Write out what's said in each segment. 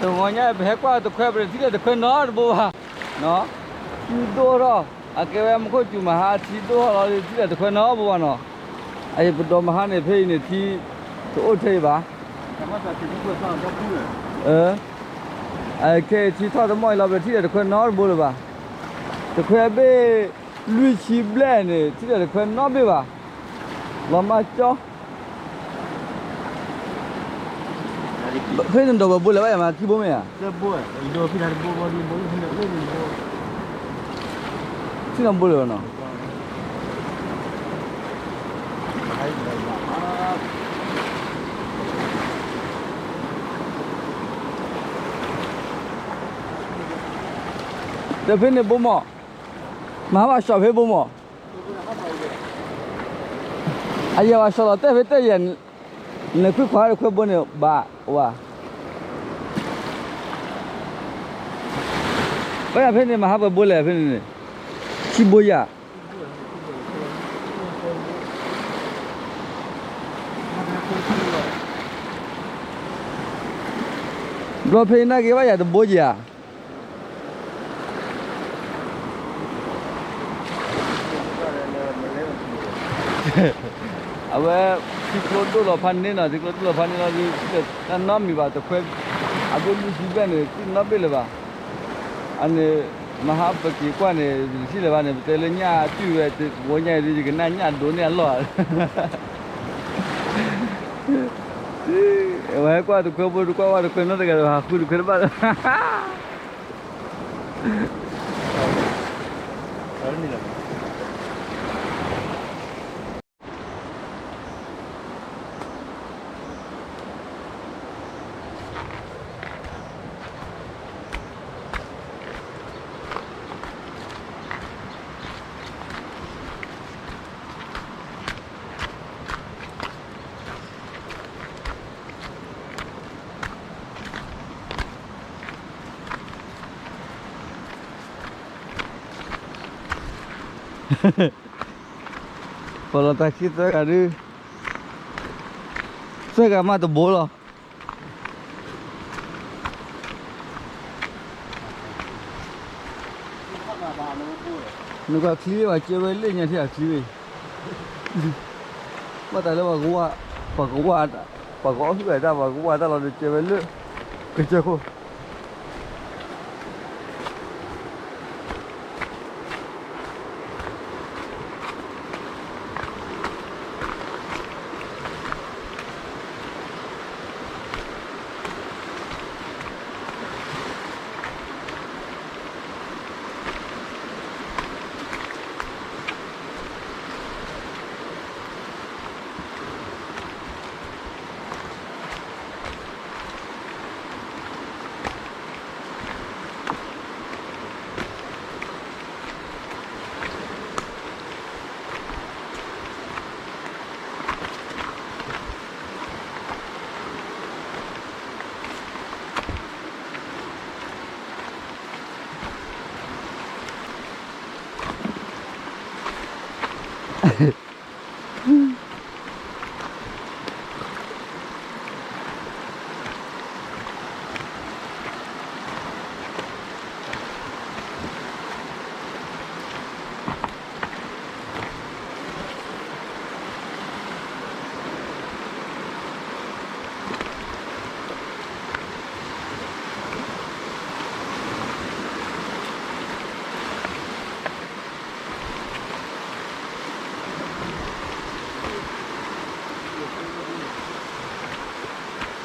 တဂီၤညါ ပဟဲကွၢ်တခွဲ ပတထံၣ်လၢတခွဲနီတဘိဘၣ်, ထံဒိၣ်ထီၣ်, အကဲဝဲမူခိၣ်စူၤမဟါ ထံဒိၣ်ထီၣ်လီၤ ထံၣ်လၢတခွဲနီတဘိဘၣ်နီၤ, အအံၤပဒိးမဟါန့ၣ် ဖဲအံၤန့ၣ် ထံတအိၣ်ထဲအံၤဘၣ်, အခဲအံၤထံထီၣ်တမီၢ်အံၤလီၤ ပတထံၣ်လၢတခွဲနီတဘိလၢၤဘၣ်, တခွဲဘ့ၣ်လွံၢ်ဆံဘျဲၣ်န့ၣ် ထံၣ်လၢတခွဲနီတဘ့ၣ်ဘၣ်, လီၤမၢ်ကၠီ ဖဲန့ၣ်ဒီးပဘိလဲၣ်ဘၣ်ယၤမး ခံဘိမ့ၢ်ဧါ, ထံၣ်နီၢ်ဘိလဲၣ်နီၤ, ဒီးဖဲန့ၣ်ဘိမး, မၤဟါဘၣ်စီၤဖဲဘိမး အယဲၢ်ဝဲစီၤလီၤတဲာ်ဖဲတဲာ်ယဲၢ်, နခွံခွါတခွဲဘိန့ၣ်ဘၣ်ဝဲ, ပယၤဖဲန့ၣ် မၤဟါပှဲၤဘိလဲၣ်ဖဲန့ၣ်န့ၣ်, ခံဘိယၤ, ဘျီဖဲအံၤနာ်က့ဘၣ်ယၤတဘိယၤ အဝဲ ထံကျိဒိၣ်လီၤဖးန့ၢ်နီၤ, ထံကျိဒိၣ်လီၤဖးန့ၢ်လီၤဒုး တၢ်နီတမံၤဘၣ် တခွဲ, အဘ့ၣ်လွံၢ်ဆံဘျဲၣ်န့ၣ် ထံၣ်နီတဘ့ၣ်လၢၤဘၣ်, အန့ၣ် မဟါပက့ၤကွၢ်န့ၣ် ပတထံၣ်လၢၤဘၣ်န့ၣ် ပတဲလၢညၣ်အတုၢ်ဝဲ တဝီညါအံၤဒုး ယကနၣ်ညၣ်ဒိးန့ၢ်အလီၢ်ဧါ ဝဲဟဲကွၢ်တခွဲဘိတခွဲဝဲတခွဲနီတဂၤဒီး ဟးဃုတခွဲတဘၣ်ဒီးပလီၤတၢ်ခံသၢဂၤဒုး, သၢဂၤမးတဘိလီၤ. နကွၢ်ချံဝဲ ကဲဝဲလၢညါထံၣ်အချံဝဲ, ဘၣ်တၢ်လၢပှၤကဝၢ်, ပှၤကဝၢ်, ပှၤကအီၣ်ဟုၣ်အတၢ် ပှၤကဝၢ်တၢ်လီၤဒီး ကဲဝဲလၢ ကစၢၢ်ခိ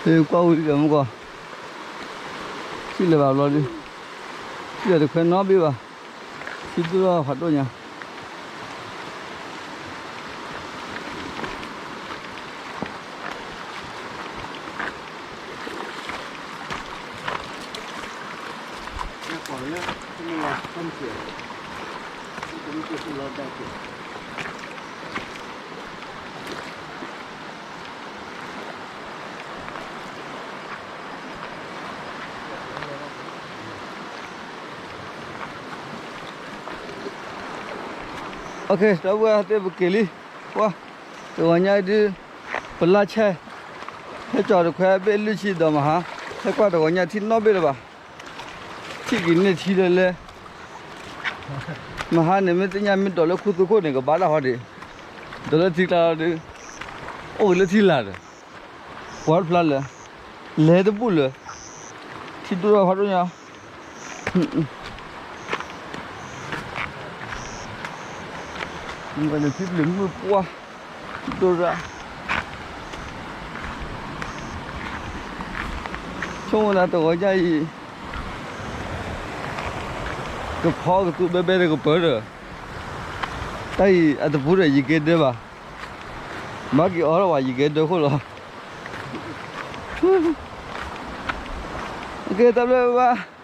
ၣ် ကွၢ်ဝံၤဒီးမူကီၢ်, ထံၣ်လၢၤဘၣ်ဘျီဒုး, ထံၣ်လၢၤတခွဲနီတဘ့ၣ်ဘၣ်, ထံဒိၣ်ထီၣ်ဖးဒိၣ်ညါ ကွၢ်လၢ မ့ၢ်လီၤ တၢ်မုၢ်ဆ့ၣ် ဒီပုၢ်ဝဲၢ်သ့ၣ် ပက့ၤလံ, ကွၢ်, တဂီၤညါဒုး ပလၢ်ဆဲး, ဟဲကၠီၤတခွဲဘ့ၣ်လွံၢ်ဆံဒီးမဟါ, ဟဲကွၢ်တဂီၤညါထံၣ်နီၣ်ဘ့ၣ်လၢၤဘၣ်, ထံၣ်က့ၤန့ၢ်ထံလၢလဲ, မဟါန့ၣ် မ့ၢ်သ့ၣ်ညါမ့ၢ်ဒိးလၢခူသူခိၣ်န့ၣ် ကဘၣ်တၢ်ဟီဒံး, ဒိးလၢထံကျါလီၤဒုး, အိၣ်က့ၤလၢထံလာ်ဒီး, ပှၤတဖျါလၢာ်, လဲၤတဘူၣ်လၢာ်, ထံဒိၣ်ထီၣ်ဖးဒိၣ်ညါ ထံပျ့ၤမုၢ်ပှၢ်, ဒိၣ်ရၣ်, ဆိကမိၣ်သးတဂီၤညါအံၤ, ကဖီကသူဘဲဘဲဒီးကပၢၤဒီး, တၢ်အံၤအတပူၤဒီးယကဲဒၢဘၣ်, ဘၣ်က့ၤအီၣ်ထီၣ်ဘၣ် ယကဲဒၢခိၣ်လီၤ. ကဲ တၢ်ဘျုးဘၣ်